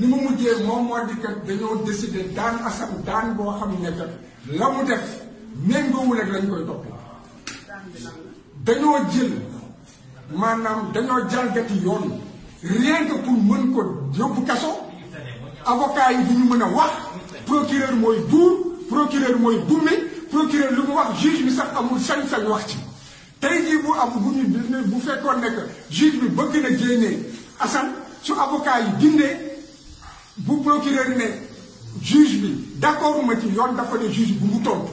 ni mu mujjee moom moo di kat dañoo décider daan Assane daan boo xam ne kat la mu def méngoowul ak lañ koy toppee dañoo jël maanaam dañoo jalgati yoon rien que pour mën ko yóbbu kaso avocat yi du ñu mën a wax procureur mooy buur procureur mooy bumme procureur lu mu wax juge bi sax amul sañ-sañ wax ci tey jii bu am bu fekkoon ne que juge bi bëgg na génnee Assane su avocat yi dindee bu procureur ne juge bi d'accord ma ci yoon dafa ne juge bu mu tontu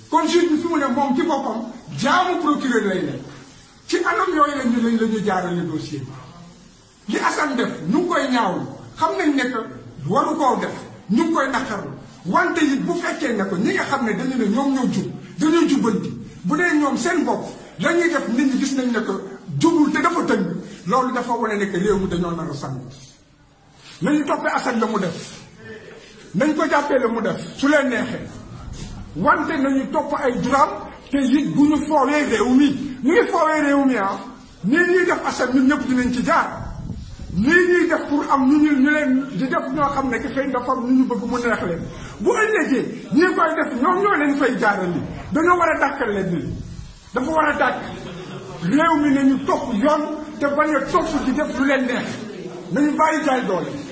kon juge bi fi mu ne moom ci boppam jaamu procureur lay ne ci anam yooyu la ñu jaarale dossier bi li Assane def ñu ngi koy ñaawlu xam nañ ne que waru koo def ñu ngi koy naqarlu wante it bu fekkee ne ko ñi nga xam ne dañu ne ñoom ñoo jub dañoo jubbanti bu dee ñoom seen bopp la ñuy def nit ñi gis nañ ne que jubul te dafa tënk loolu dafa wane ne que réew mi dañoo nar a sànni nañu toppee Assane la mu def nañ ko jàppee la mu def su leen neexee wante nañu topp ay duram te it bu ñu foowee réew mi ñu ngi foowee réew mi ah nii ñuy def Assane ñun ñëpp dinañ ci jaar nii ñuy def pour am ñu leen di def ñoo xam ne que xëy dafa am ñu bëgg mu neex leen bu ëllëgee ñi koy def ñoom ñoo leen fay jaaral li dañoo war a dàkkal leen ni dafa war a dàkk réew mi nañu topp yoon te bañ a topp di def lu leen neex nañu bàyyi jaay doole